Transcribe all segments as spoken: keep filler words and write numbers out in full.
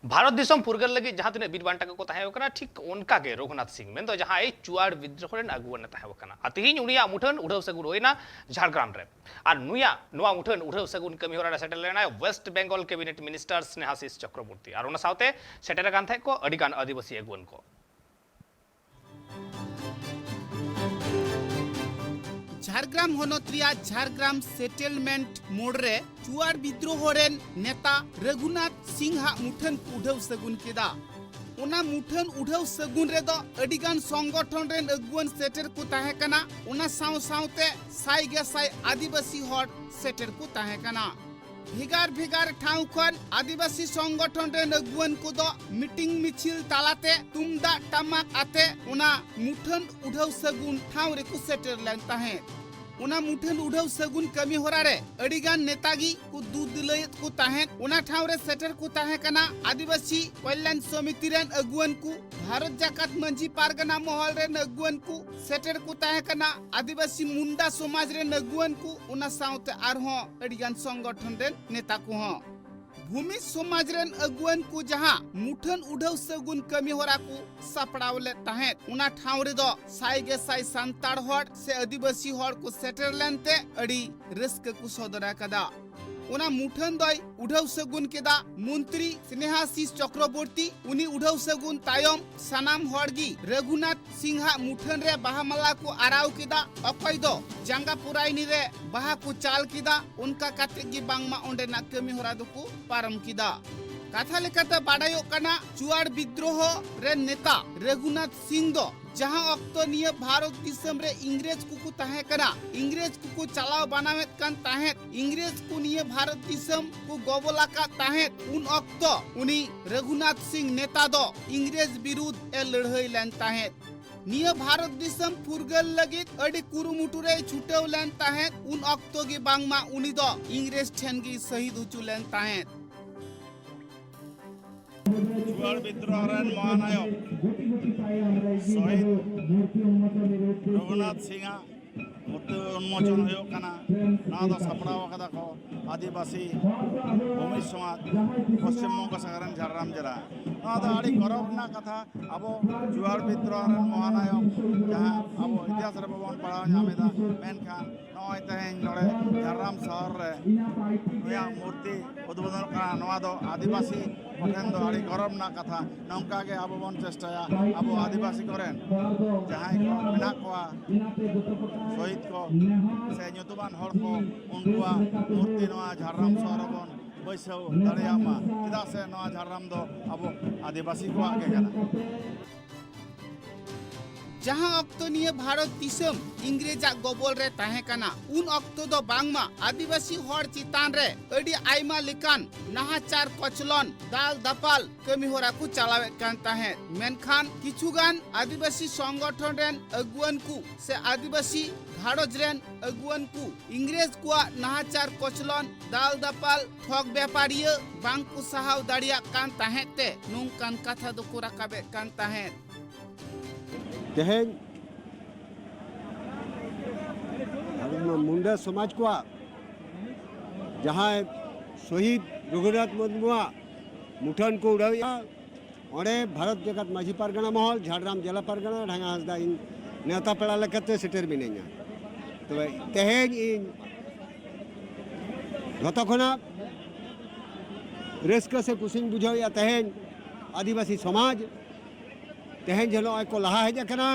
ᱵᱷᱟᱨᱚᱛ ᱫᱤᱥᱚᱢ ᱯᱷᱩᱨᱜᱟᱹᱞ ᱞᱟᱹᱜᱤᱫ ᱡᱟᱦᱟᱸ ᱛᱤᱱᱟᱹᱜ ᱵᱤᱨ ᱵᱟᱱᱴᱟ ᱠᱚᱠᱚ ᱛᱟᱦᱮᱸ ᱠᱟᱱᱟ, ᱴᱷᱤᱠ ᱚᱱᱠᱟ ᱜᱮ ᱨᱚᱜᱷᱩᱱᱟᱛᱷ ᱥᱤᱝ, ᱢᱮᱱᱫᱚ ᱡᱟᱦᱟᱸᱭ ᱪᱩᱣᱟᱲ ᱵᱤᱫᱽᱨᱳᱦᱚ ᱨᱮᱱ ᱟᱹᱜᱩᱣᱟᱹᱱ ᱮ ᱛᱟᱦᱮᱸ ᱠᱟᱱᱟ, ᱟᱨ ᱛᱮᱦᱮᱧ ᱩᱱᱤᱭᱟᱜ ᱢᱩᱴᱷᱟᱹᱱ ᱩᱰᱷᱟᱹᱣ ᱥᱟᱹᱜᱩᱱ ᱦᱩᱭᱱᱟ ᱡᱷᱟᱲᱜᱨᱟᱢ ᱨᱮ᱾ ᱟᱨ ᱱᱩᱭᱟᱜ ᱱᱚᱣᱟ ᱢᱩᱴᱷᱟᱹᱱ ᱩᱰᱷᱟᱹᱣ ᱥᱟᱹᱜᱩᱱ ᱠᱟᱹᱢᱤ ᱦᱚᱨᱟ ᱨᱮ ᱥᱮᱴᱮᱨ ᱞᱮᱱᱟᱭ west Bengal cabinet minister Snehasis Chakraborty, ᱟᱨ ᱚᱱᱟ ᱥᱟᱶᱛᱮ ᱥᱮᱴᱮᱨ ᱟᱠᱟᱱ ᱛᱟᱦᱮᱸᱫ ᱠᱚ ᱟᱹᱰᱤ ᱜᱟᱱ ᱟᱹᱫᱤᱵᱟᱹᱥᱤ ᱟᱹᱜᱩᱣᱟᱹᱱ ᱠᱚ᱾ ᱡᱷᱟᱲᱜᱨᱟᱢ ᱦᱚᱱᱚᱛ ᱨᱮᱭᱟᱜ ᱡᱷᱟᱲᱜᱨᱟᱢ ᱥᱮᱴᱮᱞᱢᱮᱱᱴ ᱢᱳᱲ ᱨᱮ ᱪᱩᱣᱟᱲ ᱵᱤᱫᱽᱨᱳᱦᱚ ᱨᱮᱱ ᱱᱮᱛᱟ ᱨᱚᱜᱷᱩᱱᱟᱛᱷ ᱥᱤᱝ ᱦᱟᱜ ᱢᱩᱴᱷᱟᱹᱱ ᱠᱚ ᱩᱰᱷᱟᱹᱣ ᱥᱟᱹᱜᱩᱱ ᱠᱮᱫᱟ᱾ ᱚᱱᱟ ᱢᱩᱴᱷᱟᱹᱱ ᱩᱰᱷᱟᱹᱣ ᱥᱟᱹᱜᱩᱱ ᱨᱮᱫᱚ ᱟᱹᱰᱤ ᱜᱟᱱ ᱥᱚᱝᱜᱚᱴᱷᱚᱱ ᱨᱮᱱ ᱟᱹᱜᱩᱣᱟᱹᱱ ᱥᱮᱴᱮᱨ ᱠᱚ ᱛᱟᱦᱮᱸ ᱠᱟᱱᱟ᱾ ᱚᱱᱟ ᱥᱟᱶ ᱥᱟᱶᱛᱮ ᱥᱟᱭ ᱜᱮ ᱥᱟᱭ ᱟᱹᱫᱤᱵᱟᱹᱥᱤ ᱦᱚᱲ ᱥᱮᱴᱮᱨ ᱠᱚ ᱛᱟᱦᱮᱸ ᱠᱟᱱᱟ᱾ ᱵᱷᱮᱜᱟᱨ ᱵᱷᱮᱜᱟᱨ ᱴᱷᱟᱶ ᱠᱷᱚᱱ ᱟᱹᱫᱤᱵᱟᱹᱥᱤ ᱥᱚᱝᱜᱚᱴᱷᱚᱱ ᱨᱮᱱ ᱟᱹᱜᱩᱣᱟᱹᱱ ᱠᱚᱫᱚ ᱢᱤᱴᱤᱝ ᱢᱤᱪᱷᱤᱞ ᱛᱟᱞᱟᱛᱮ ᱛᱩᱢᱫᱟᱜ ᱴᱟᱢᱟᱠ ᱟᱛᱮ ᱚᱱᱟ ᱢᱩᱴᱷᱟᱹᱱ ᱩᱰᱷᱟᱹᱣ ᱥᱟᱹᱜᱩᱱ ᱴᱷᱟᱶ ᱨᱮᱠᱚ ᱥᱮᱴᱮᱨ ᱞᱮᱱ ᱛᱟᱦᱮᱸᱫ᱾ ᱚᱱᱟ ᱢᱩᱴᱷᱟᱹᱱ ᱩᱰᱷᱟᱹᱣ ᱥᱟᱹᱜᱩᱱ ᱠᱟᱹᱢᱤ ᱦᱚᱨᱟ ᱨᱮ ᱟᱹᱰᱤ ᱜᱟᱱ ᱱᱮᱛᱟ ᱜᱮ ᱠᱚ ᱫᱩ ᱫᱤᱞᱟᱹᱭᱮᱫ ᱠᱚ ᱛᱟᱦᱮᱸᱫ᱾ ᱚᱱᱟ ᱴᱷᱟᱶ ᱨᱮ ᱥᱮᱴᱮᱨ ᱠᱚ ᱛᱟᱦᱮᱸ ᱠᱟᱱᱟ ᱟᱹᱫᱤᱵᱟᱹᱥᱤ ᱠᱚᱞᱭᱟᱱ ᱥᱚᱢᱤᱛᱤ ᱨᱮᱱ ᱟᱹᱜᱩᱣᱟᱹᱱ ᱠᱚ, ᱵᱷᱟᱨᱚᱛ ᱡᱟᱠᱟᱛ ᱢᱟᱹᱡᱷᱤ ᱯᱟᱨᱜᱟᱱᱟ ᱢᱚᱦᱚᱞ ᱨᱮᱱ ᱟᱹᱜᱩᱣᱟᱹᱱ ᱠᱚ, ᱥᱮᱴᱮᱨ ᱠᱚ ᱛᱟᱦᱮᱸ ᱠᱟᱱᱟ ᱟᱹᱫᱤᱵᱟᱹᱥᱤ ᱢᱩᱱᱰᱟ ᱥᱚᱢᱟᱡᱽ ᱨᱮᱱ ᱟᱹᱜᱩᱣᱟᱹᱱ ᱠᱚ, ᱚᱱᱟ ᱥᱟᱶᱛᱮ ᱟᱨᱦᱚᱸ ᱟᱹᱰᱤ ᱜᱟᱱ ᱥᱚᱝᱜᱚᱴᱷᱚᱱ ᱨᱮᱱ ᱱᱮᱛᱟ ᱠᱚᱦᱚᱸ᱾ ᱵᱷᱩᱢᱤᱡᱽ ᱥᱚᱢᱟᱡᱽ ᱨᱮᱱ ᱟᱹᱜᱩᱣᱟᱹᱱ ᱠᱚ ᱡᱟᱦᱟᱸ ᱢᱩᱴᱷᱟᱹᱱ ᱩᱰᱷᱟᱹᱣ ᱥᱟᱹᱜᱩᱱ ᱠᱟᱹᱢᱤ ᱦᱚᱨᱟ ᱠᱚ ᱥᱟᱯᱲᱟᱣ ᱞᱮᱫ ᱛᱟᱦᱮᱸᱫ, ᱚᱱᱟ ᱴᱷᱟᱶ ᱨᱮᱫᱚ ᱥᱟᱭ ᱜᱮ ᱥᱟᱭ ᱥᱟᱱᱛᱟᱲ ᱦᱚᱲ ᱥᱮ ᱟᱹᱫᱤᱵᱟᱹᱥᱤ ᱦᱚᱲ ᱠᱚ ᱥᱮᱴᱮᱨ ᱞᱮᱱᱛᱮ ᱟᱹᱰᱤ ᱨᱟᱹᱥᱠᱟᱹ ᱠᱚ ᱥᱚᱫᱚᱨ ᱟᱠᱟᱫᱟ᱾ ᱚᱱᱟ ᱢᱩᱴᱷᱟᱹᱱ ᱫᱚᱭ ᱩᱰᱷᱟᱹᱣ ᱥᱟᱹᱜᱩᱱ ᱠᱮᱫᱟ ᱢᱚᱱᱛᱨᱤ ᱥᱱᱮᱦᱟᱥᱤᱥ ᱪᱚᱠᱨᱚᱵᱚᱨᱛᱤ᱾ ᱩᱱᱤ ᱩᱰᱷᱟᱹᱣ ᱥᱟᱹᱜᱩᱱ ᱛᱟᱭᱚᱢ ᱥᱟᱱᱟᱢ ᱦᱚᱲ ᱜᱮ ᱨᱚᱜᱷᱩᱱᱟᱛᱷ ᱥᱤᱝᱦᱟᱜ ᱢᱩᱴᱷᱟᱹᱱ ᱨᱮ ᱵᱟᱦᱟ ᱢᱟᱞᱟ ᱠᱚ ᱟᱨᱟᱣ ᱠᱮᱫᱟ᱾ ᱚᱠᱚᱭ ᱫᱚ ᱡᱟᱸᱜᱟ ᱯᱩᱨᱟᱭᱱᱤ ᱨᱮ ᱵᱟᱦᱟ ᱠᱚ ᱪᱟᱞ ᱠᱮᱫᱟ᱾ ᱚᱱᱠᱟ ᱠᱟᱛᱮ ᱜᱮ ᱵᱟᱝᱢᱟ ᱚᱸᱰᱮᱱᱟᱜ ᱠᱟᱹᱢᱤ ᱦᱚᱨᱟ ᱫᱚᱠᱚ ᱯᱟᱨᱚᱢ ᱠᱮᱫᱟ᱾ ᱠᱟᱛᱷᱟ ᱞᱮᱠᱟᱛᱮ ᱵᱟᱰᱟᱭᱚᱜ ᱠᱟᱱᱟ, ᱪᱩᱣᱟᱲ ᱵᱤᱫᱽᱨᱳᱦᱚ ᱨᱮᱱ ᱱᱮᱛᱟ ᱨᱚᱜᱷᱩᱱᱟᱛᱷ ᱥᱤᱝ ᱫᱚ ᱡᱟᱦᱟᱸ ᱚᱠᱛᱚ ᱱᱤᱭᱟᱹ ᱵᱷᱟᱨᱚᱛ ᱫᱤᱥᱚᱢ ᱨᱮ ᱤᱝᱨᱮᱡᱽ ᱠᱚᱠᱚ ᱛᱟᱦᱮᱸ ᱠᱟᱱᱟ, ᱤᱝᱨᱮᱡᱽ ᱠᱚᱠᱚ ᱪᱟᱞᱟᱣ ᱵᱟᱱᱟᱣᱮᱫ ᱠᱟᱱ ᱛᱟᱦᱮᱸᱫ, ᱤᱝᱨᱮᱡᱽ ᱠᱚ ᱱᱤᱭᱟᱹ ᱵᱷᱟᱨᱚᱛ ᱫᱤᱥᱚᱢ ᱠᱚ ᱜᱚᱵᱚᱞ ᱟᱠᱟᱫ ᱛᱟᱦᱮᱸᱫ, ᱩᱱ ᱚᱠᱛᱚ ᱩᱱᱤ ᱨᱚᱜᱷᱩᱱᱟᱛᱷ ᱥᱤᱝ ᱱᱮᱛᱟ ᱫᱚ ᱤᱝᱨᱮᱡᱽ ᱵᱤᱨᱩᱫᱷ ᱮ ᱞᱟᱹᱲᱦᱟᱹᱭ ᱞᱮᱱ ᱛᱟᱦᱮᱸᱫ᱾ ᱱᱤᱭᱟᱹ ᱵᱷᱟᱨᱚᱛ ᱫᱤᱥᱚᱢ ᱯᱷᱩᱨᱜᱟᱹᱞ ᱞᱟᱹᱜᱤᱫ ᱟᱹᱰᱤ ᱠᱩᱨᱩᱢᱩᱴᱩ ᱨᱮᱭ ᱪᱷᱩᱴᱟᱹᱣ ᱞᱮᱱ ᱛᱟᱦᱮᱸᱫ᱾ ᱩᱱ ᱚᱠᱛᱚ ᱜᱮ ᱵᱟᱝᱢᱟ ᱩᱱᱤ ᱫᱚ ᱤᱝᱨᱮᱡᱽ ᱴᱷᱮᱱ ᱜᱮᱭ ᱥᱟᱹᱦᱤᱫ ᱦᱚᱪᱚ ᱞᱮᱱ ᱛᱟᱦᱮᱸᱫ᱾ ᱪᱩᱣᱟᱲ ᱵᱤᱫᱽᱨᱳᱦᱚ ᱨᱮᱱ ᱢᱚᱦᱟᱱᱟᱭᱚᱠ ᱥᱚᱦᱤᱫ ᱨᱚᱜᱷᱩᱱᱟᱛᱷ ᱥᱤᱝ ᱟᱜ ᱢᱩᱨᱛᱤ ᱩᱱᱢᱳᱪᱚᱱ ᱦᱩᱭᱩᱜ ᱠᱟᱱᱟ᱾ ᱱᱚᱣᱟ ᱫᱚ ᱥᱟᱯᱲᱟᱣ ᱟᱠᱟᱫᱟ ᱠᱚ ᱟᱹᱫᱤᱵᱟᱹᱥᱤ ᱵᱷᱩᱢᱤ ᱥᱚᱢᱟᱡᱽ, ᱯᱚᱥᱪᱤᱢ ᱵᱚᱝᱜᱚ ᱥᱟᱜᱟᱲ ᱨᱮᱱ ᱡᱷᱟᱲᱜᱨᱟᱢ ᱡᱮᱞᱟ᱾ ᱱᱚᱣᱟ ᱫᱚ ᱟᱹᱰᱤ ᱜᱚᱨᱚᱵᱽ ᱨᱮᱱᱟᱜ ᱠᱟᱛᱷᱟ᱾ ᱟᱵᱚ ᱡᱩᱣᱟᱲ ᱵᱤᱫᱽᱫᱨᱳᱦᱚ ᱨᱮᱱ ᱢᱚᱦᱟᱱᱟᱭᱚᱠ ᱡᱟᱦᱟᱸ ᱟᱵᱚ ᱤᱛᱤᱦᱟᱥ ᱨᱮ ᱵᱟᱵᱚᱱ ᱯᱟᱲᱦᱟᱣ ᱧᱟᱢ ᱮᱫᱟ, ᱢᱮᱱᱠᱷᱟᱱ ᱱᱚᱜᱼᱚᱭ ᱛᱮᱦᱮᱧ ᱱᱚᱰᱮ ᱡᱷᱟᱲᱜᱨᱟᱢ ᱥᱚᱦᱚᱨ ᱨᱮ ᱱᱩᱭᱟᱜ ᱢᱩᱨᱛᱤ ᱩᱫᱵᱳᱫᱚᱱᱚᱜ ᱠᱟᱱᱟ᱾ ᱱᱚᱣᱟ ᱫᱚ ᱟᱹᱫᱤᱵᱟᱹᱥᱤ ᱠᱚᱴᱷᱮᱱ ᱫᱚ ᱟᱹᱰᱤ ᱜᱚᱨᱚᱵᱽ ᱨᱮᱱᱟᱜ ᱠᱟᱛᱷᱟ᱾ ᱱᱚᱝᱠᱟ ᱜᱮ ᱟᱵᱚ ᱵᱚᱱ ᱪᱮᱥᱴᱟᱭᱟ, ᱟᱵᱚ ᱟᱹᱫᱤᱵᱟᱹᱥᱤ ᱠᱚᱨᱮᱱ ᱡᱟᱦᱟᱸᱭ ᱠᱚ ᱢᱮᱱᱟᱜ ᱠᱚᱣᱟ, ᱥᱚᱦᱤᱫ ᱠᱚ ᱥᱮ ᱧᱩᱛᱩᱢᱟᱱ ᱦᱚᱲ ᱠᱚ, ᱩᱱᱠᱩᱣᱟᱜ ᱢᱩᱨᱛᱤ ᱱᱚᱣᱟ ᱡᱷᱟᱲᱜᱨᱟᱢ ᱥᱚᱦᱚᱨ ᱨᱮᱵᱚᱱ ᱵᱟᱹᱭᱥᱟᱹᱣ ᱫᱟᱲᱮᱭᱟᱜ ᱢᱟ, ᱪᱮᱫᱟᱜ ᱥᱮ ᱱᱚᱣᱟ ᱡᱷᱟᱲᱜᱨᱟᱢ ᱫᱚ ᱟᱵᱚ ᱟᱹᱫᱤᱵᱟᱹᱥᱤ ᱠᱚᱣᱟᱜ ᱜᱮ ᱠᱟᱱᱟ᱾ ᱡᱟᱦᱟᱸ ᱚᱠᱛᱚ ᱱᱤᱭᱟᱹ ᱵᱷᱟᱨᱚᱛ ᱫᱤᱥᱚᱢ ᱤᱝᱨᱮᱡᱟᱜ ᱜᱚᱵᱚᱞ ᱨᱮ ᱛᱟᱦᱮᱸ ᱠᱟᱱᱟ, ᱩᱱ ᱚᱠᱛᱚ ᱫᱚ ᱵᱟᱝᱢᱟ ᱟᱹᱫᱤᱵᱟᱹᱥᱤ ᱦᱚᱲ ᱪᱮᱛᱟᱱ ᱨᱮ ᱟᱹᱰᱤ ᱟᱭᱢᱟ ᱞᱮᱠᱟᱱ ᱱᱟᱦᱟᱪᱟᱨ, ᱠᱚᱪᱞᱚᱱ, ᱫᱟᱞ ᱫᱟᱯᱟᱞ ᱠᱟᱹᱢᱤ ᱦᱚᱨᱟ ᱠᱚ ᱪᱟᱞᱟᱣᱮᱫ ᱠᱟᱱ ᱛᱟᱦᱮᱸᱫ᱾ ᱢᱮᱱᱠᱷᱟᱱ ᱠᱤᱪᱷᱩ ᱜᱟᱱ ᱟᱹᱫᱤᱵᱟᱹᱥᱤ ᱥᱚᱝᱜᱚᱴᱷᱚᱱ ᱨᱮᱱ ᱟᱹᱜᱩᱣᱟᱹᱱ ᱠᱚ ᱥᱮ ᱟᱹᱫᱤᱵᱟᱹᱥᱤ ᱜᱷᱟᱨᱚᱸᱡᱽ ᱨᱮᱱ ᱟᱹᱜᱩᱣᱟᱹᱱ ᱠᱚ ᱤᱝᱨᱮᱡᱽ ᱠᱚᱣᱟᱜ ᱱᱟᱦᱟᱪᱟᱨ, ᱠᱚᱪᱞᱚᱱ, ᱫᱟᱞ ᱫᱟᱯᱟᱞ, ᱴᱷᱚᱠ ᱵᱮᱯᱟᱨᱤᱭᱟᱹ ᱵᱟᱝ ᱠᱚ ᱥᱟᱦᱟᱣ ᱫᱟᱲᱮᱭᱟᱜ ᱠᱟᱱ ᱛᱟᱦᱮᱸᱫ ᱛᱮ ᱱᱚᱝᱠᱟᱱ ᱠᱟᱛᱷᱟ ᱫᱚᱠᱚ ᱨᱟᱠᱟᱵᱮᱫ ᱠᱟᱱ ᱛᱟᱦᱮᱸᱫ᱾ ᱛᱮᱦᱮᱧ ᱟᱵᱚ ᱢᱩᱱᱰᱟᱹ ᱥᱚᱢᱟᱡᱽ ᱠᱚᱣᱟᱜ ᱡᱟᱦᱟᱸᱭ ᱥᱚᱦᱤᱫ ᱨᱚᱜᱷᱩᱱᱟᱛᱷ ᱢᱩᱨᱢᱩᱣᱟᱜ ᱢᱩᱴᱷᱟᱹᱱ ᱠᱚ ᱩᱰᱟᱹᱣᱮᱫᱼᱟ, ᱚᱸᱰᱮ ᱵᱷᱟᱨᱚᱛ ᱡᱟᱠᱟᱛ ᱢᱟᱹᱡᱷᱤ ᱯᱟᱨᱜᱟᱱᱟ ᱢᱚᱦᱚᱞ, ᱡᱷᱟᱲᱜᱨᱟᱢ ᱡᱮᱞᱟ ᱯᱟᱨᱜᱟᱱᱟ, ᱰᱷᱟᱸᱜᱟ ᱦᱟᱸᱥᱫᱟ, ᱤᱧ ᱱᱮᱣᱛᱟ ᱯᱮᱲᱟ ᱞᱮᱠᱟᱛᱮ ᱥᱮᱴᱮᱨ ᱢᱤᱱᱟᱹᱧᱟ᱾ ᱛᱚᱵᱮ ᱛᱮᱦᱮᱧ ᱤᱧ ᱡᱷᱚᱛᱚ ᱠᱷᱚᱱᱟᱜ ᱨᱟᱹᱥᱠᱟᱹ ᱥᱮ ᱠᱩᱥᱤᱧ ᱵᱩᱡᱷᱟᱹᱣᱮᱫᱼᱟ, ᱛᱮᱦᱮᱧ ᱟᱹᱫᱤᱵᱟᱹᱥᱤ ᱥᱚᱢᱟᱡᱽ ᱛᱮᱦᱮᱧ ᱡᱮ ᱱᱚᱜᱼᱚᱭ ᱠᱚ ᱞᱟᱦᱟ ᱦᱮᱡ ᱟᱠᱟᱱᱟ᱾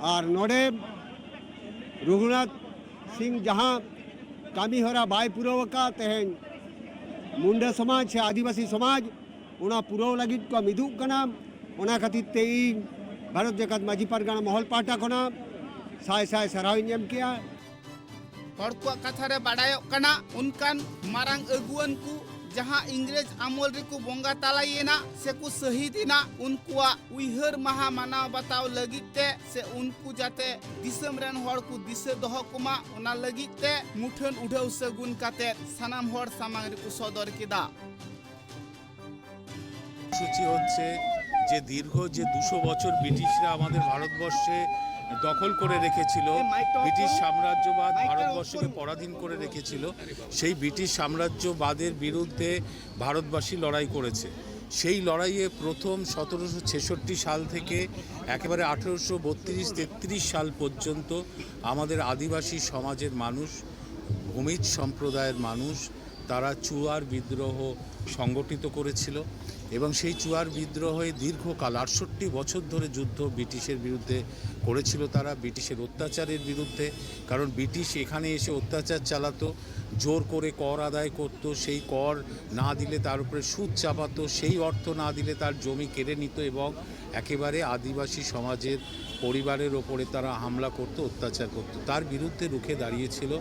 ᱟᱨ ᱱᱚᱰᱮ ᱨᱚᱜᱷᱩᱱᱟᱛᱷ ᱥᱤᱝ ᱡᱟᱦᱟᱸ ᱠᱟᱹᱢᱤ ᱦᱚᱨᱟ ᱵᱟᱭ ᱯᱩᱨᱟᱹᱣ ᱟᱠᱟᱫ, ᱛᱮᱦᱮᱧ ᱢᱩᱱᱰᱟᱹ ᱥᱚᱢᱟᱡᱽ ᱥᱮ ᱟᱹᱫᱤᱵᱟᱹᱥᱤ ᱥᱚᱢᱟᱡᱽ ᱚᱱᱟ ᱯᱩᱨᱟᱹᱣ ᱞᱟᱹᱜᱤᱫ ᱠᱚ ᱢᱤᱫᱩᱜ ᱠᱟᱱᱟ᱾ ᱚᱱᱟ ᱠᱷᱟᱹᱛᱤᱨ ᱛᱮ ᱤᱧ ᱵᱷᱟᱨᱚᱛ ᱡᱟᱠᱟᱛ ᱢᱟᱹᱡᱷᱤ ᱯᱟᱨᱜᱟᱱᱟ ᱢᱚᱦᱚᱞ ᱯᱟᱦᱴᱟ ᱠᱷᱚᱱᱟᱜ ᱥᱟᱭ ᱥᱟᱭ ᱥᱟᱨᱦᱟᱣ ᱤᱧ ᱮᱢ ᱠᱮᱜᱼᱟ᱾ ᱦᱚᱲ ᱠᱚᱣᱟᱜ ᱠᱟᱛᱷᱟ ᱨᱮ ᱵᱟᱰᱟᱭᱚᱜ ᱠᱟᱱᱟ, ᱚᱱᱠᱟᱱ ᱢᱟᱨᱟᱝ ᱟᱹᱜᱩᱣᱟᱹᱱ ᱠᱚ ᱡᱟᱦᱟᱸ ᱤᱝᱨᱮᱡᱽ ᱟᱢᱚᱞ ᱨᱮᱠᱚ ᱵᱚᱸᱜᱟ ᱛᱟᱞᱟᱭᱮᱱᱟ ᱥᱮᱠᱚ ᱥᱟᱹᱦᱤᱫ ᱮᱱᱟ, ᱩᱱᱠᱩᱣᱟᱜ ᱩᱭᱦᱟᱹᱨ ᱢᱟᱦᱟ ᱢᱟᱱᱟᱣ ᱵᱟᱛᱟᱣ ᱞᱟᱹᱜᱤᱫ ᱛᱮ ᱥᱮ ᱩᱱᱠᱩ ᱡᱟᱛᱮ ᱫᱤᱥᱚᱢ ᱨᱮᱱ ᱦᱚᱲ ᱠᱚ ᱫᱤᱥᱟᱹ ᱫᱚᱦᱚ ᱠᱚᱢᱟ, ᱚᱱᱟ ᱞᱟᱹᱜᱤᱫ ᱛᱮ ᱢᱩᱴᱷᱟᱹᱱ ᱩᱰᱷᱟᱹᱣ ᱥᱟᱹᱜᱩᱱ ᱠᱟᱛᱮ ᱥᱟᱱᱟᱢ ᱦᱚᱲ ᱥᱟᱢᱟᱝ ᱨᱮᱠᱚ ᱥᱚᱫᱚᱨ ᱠᱮᱫᱟ᱾ কর্মসূচি হচ্ছে যে দীর্ঘ যে দুশো বছর ব্রিটিশরা আমাদের ভারতবর্ষে দখল করে রেখেছিল, ব্রিটিশ সাম্রাজ্যবাদ ভারতবর্ষকে পরাধীন করে রেখেছিল, সেই ব্রিটিশ সাম্রাজ্যবাদের বিরুদ্ধে ভারতবাসী লড়াই করেছে। সেই লড়াইয়ে প্রথম সতেরোশো ছেষট্টি সাল থেকে একেবারে আঠেরোশো বত্রিশ তেত্রিশ সাল পর্যন্ত আমাদের আদিবাসী সমাজের মানুষ, ভূমিজ সম্প্রদায়ের মানুষ, তারা চুয়ার বিদ্রোহ সংগঠিত করেছিল এবং সেই চুয়ার বিদ্রোহে দীর্ঘকাল আটষট্টি বছর ধরে যুদ্ধ ব্রিটিশের বিরুদ্ধে করেছিল তারা, ব্রিটিশের অত্যাচারের বিরুদ্ধে। কারণ ব্রিটিশ এখানে এসে অত্যাচার চালাতো, জোর করে কর আদায় করত, সেই কর না দিলে তার উপরে সুদ চাপাতো, সেই অর্থ না দিলে তার জমি কেড়ে নিত এবং একেবারে আদিবাসী সমাজের পরিবারের ওপরে তারা হামলা করত, অত্যাচার করত। তার বিরুদ্ধে রুখে দাঁড়িয়েছিল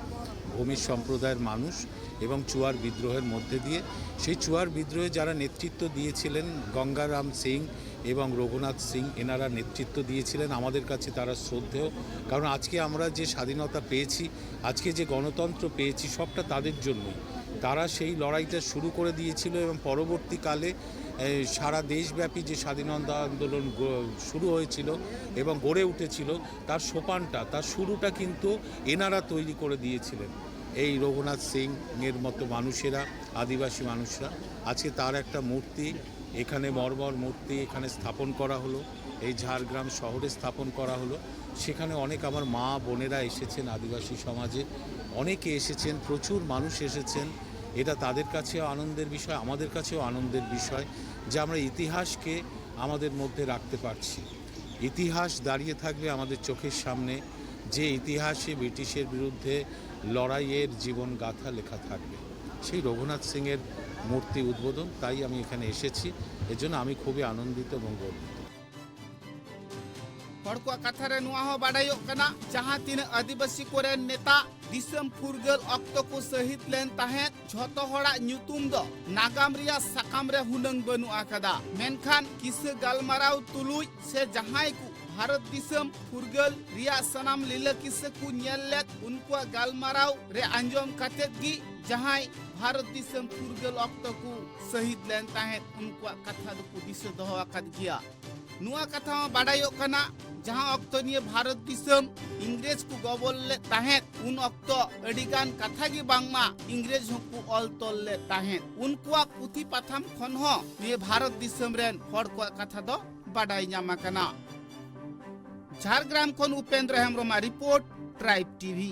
ভূমিজ সম্প্রদায়ের মানুষ এবং চুয়ার বিদ্রোহের মধ্যে দিয়ে। সেই চুয়ার বিদ্রোহে যারা নেতৃত্ব দিয়েছিলেন, গঙ্গারাম সিং এবং রঘুনাথ সিং, এনারা নেতৃত্ব দিয়েছিলেন। আমাদের কাছে তারা শ্রদ্ধেয়, কারণ আজকে আমরা যে স্বাধীনতা পেয়েছি, আজকে যে গণতন্ত্র পেয়েছি, সবটা তাদের জন্যই। তারা সেই লড়াইটা শুরু করে দিয়েছিল এবং পরবর্তীকালে এই সারা দেশব্যাপী যে স্বাধীনতা আন্দোলন গ- শুরু হয়েছিল এবং গড়ে উঠেছিল, তার সোপানটা, তার শুরুটা কিন্তু এনারা তৈরি করে দিয়েছিলেন। এই রঘুনাথ সিং এর মতো মানুষেরা, আদিবাসী মানুষরা, আজকে তার একটা মূর্তি এখানে, মর্মর মূর্তি এখানে স্থাপন করা হলো, এই ঝাড়গ্রাম শহরে স্থাপন করা হলো। সেখানে অনেক আমার মা বোনেরা এসেছেন, আদিবাসী সমাজে অনেকে এসেছেন, প্রচুর মানুষ এসেছেন। এটা তাদের কাছেও আনন্দের বিষয়, আমাদের কাছেও আনন্দের বিষয় যে আমরা ইতিহাসকে আমাদের মধ্যে রাখতে পারছি। ইতিহাস দাঁড়িয়ে থাকবে আমাদের চোখের সামনে, যে ইতিহাসে ব্রিটিশের বিরুদ্ধে লড়াইয়ের জীবন গাথা লেখা থাকবে। সেই রঘুনাথ সিংয়ের মূর্তি উদ্বোধন, তাই আমি এখানে এসেছি। এর জন্য আমি খুবই আনন্দিত এবং গর্বিত। ᱦᱚᱲ ᱠᱚᱣᱟᱜ ᱠᱟᱛᱷᱟ ᱨᱮ ᱱᱚᱣᱟ ᱦᱚᱸ ᱵᱟᱰᱟᱭᱚᱜ ᱠᱟᱱᱟ, ᱡᱟᱦᱟᱸ ᱛᱤᱱᱟᱹᱜ ᱟᱹᱫᱤᱵᱟᱹᱥᱤ ᱠᱚᱨᱮᱱ ᱱᱮᱛᱟ ᱫᱤᱥᱚᱢ ᱯᱷᱩᱨᱜᱟᱹᱞ ᱚᱠᱛᱚ ᱠᱚ ᱥᱟᱹᱦᱤᱫ ᱞᱮᱱ ᱛᱟᱦᱮᱸᱫ, ᱡᱷᱚᱛᱚ ᱦᱚᱲᱟᱜ ᱧᱩᱛᱩᱢ ᱫᱚ ᱱᱟᱜᱟᱢ ᱨᱮᱭᱟᱜ ᱥᱟᱠᱟᱢ ᱨᱮ ᱦᱩᱱᱟᱹᱝ ᱵᱟᱹᱱᱩᱜ ᱟᱠᱟᱫᱟ᱾ ᱢᱮᱱᱠᱷᱟᱱ ᱠᱤᱥᱟᱹ ᱜᱟᱞᱢᱟᱨᱟᱣ ᱛᱩᱞᱩᱡ ᱥᱮ ᱡᱟᱦᱟᱸᱭ ᱠᱚ ᱵᱷᱟᱨᱚᱛ ᱫᱤᱥᱚᱢ ᱯᱷᱩᱨᱜᱟᱹᱞ ᱨᱮᱭᱟᱜ ᱥᱟᱱᱟᱢ ᱞᱤᱞᱟᱹ ᱠᱤᱥᱟᱹ ᱠᱚ ᱧᱮᱞ ᱞᱮᱫ, ᱩᱱᱠᱩᱣᱟᱜ ᱜᱟᱞᱢᱟᱨᱟᱣ ᱨᱮ ᱟᱸᱡᱚᱢ ᱠᱟᱛᱮᱫ ᱜᱮ ᱡᱟᱦᱟᱸᱭ ᱵᱷᱟᱨᱚᱛ ᱫᱤᱥᱚᱢ ᱯᱷᱩᱨᱜᱟᱹᱞ ᱚᱠᱛᱚ ᱠᱚ ᱥᱟᱹᱦᱤᱫ ᱞᱮᱱ ᱛᱟᱦᱮᱸᱫ, ᱩᱱᱠᱩᱣᱟᱜ ᱠᱟᱛᱷᱟ ᱫᱚᱠᱚ ᱫᱤᱥᱟᱹ ᱫᱚᱦᱚ ᱟᱠᱟᱫ ᱜᱮᱭᱟ᱾ ᱱᱚᱣᱟ ᱠᱟᱛᱷᱟ ᱦᱚᱸ ᱵᱟᱰᱟᱭᱚᱜ ᱠᱟᱱᱟ, ᱡᱟᱦᱟᱸ ᱚᱠᱛᱚ ᱱᱤᱭᱟᱹ ᱵᱷᱟᱨᱚᱛ ᱫᱤᱥᱚᱢ ᱤᱝᱨᱮᱡᱽ ᱠᱚ ᱜᱚᱵᱚᱞ ᱞᱮᱫ ᱛᱟᱦᱮᱸᱫ, ᱩᱱ ᱚᱠᱛᱚ ᱟᱹᱰᱤᱜᱟᱱ ᱠᱟᱛᱷᱟ ᱜᱮ ᱵᱟᱝᱢᱟ ᱤᱝᱨᱮᱡᱽ ᱦᱚᱸᱠᱚ ᱚᱞ ᱛᱚᱞ ᱞᱮᱫ ᱛᱟᱦᱮᱸᱫ᱾ ᱩᱱᱠᱩᱣᱟᱜ ᱯᱩᱛᱷᱤ ᱯᱟᱛᱷᱟᱢ ᱠᱷᱚᱱ ᱦᱚᱸ ᱱᱤᱭᱟᱹ ᱵᱷᱟᱨᱚᱛ ᱫᱤᱥᱚᱢ ᱨᱮᱱ ᱦᱚᱲ ᱠᱚᱣᱟᱜ ᱠᱟᱛᱷᱟ ᱫᱚ ᱵᱟᱰᱟᱭ ᱧᱟᱢ ᱟᱠᱟᱱᱟ᱾ ᱡᱷᱟᱲᱜᱨᱟᱢ ᱠᱷᱚᱱ ᱩᱯᱮᱱᱫᱨᱚ ᱦᱮᱢᱵᱨᱚᱢᱟᱜ ᱨᱤᱯᱳᱨᱴ, ᱴᱨᱟᱭᱤᱵᱽ ᱴᱤᱵᱷᱤ᱾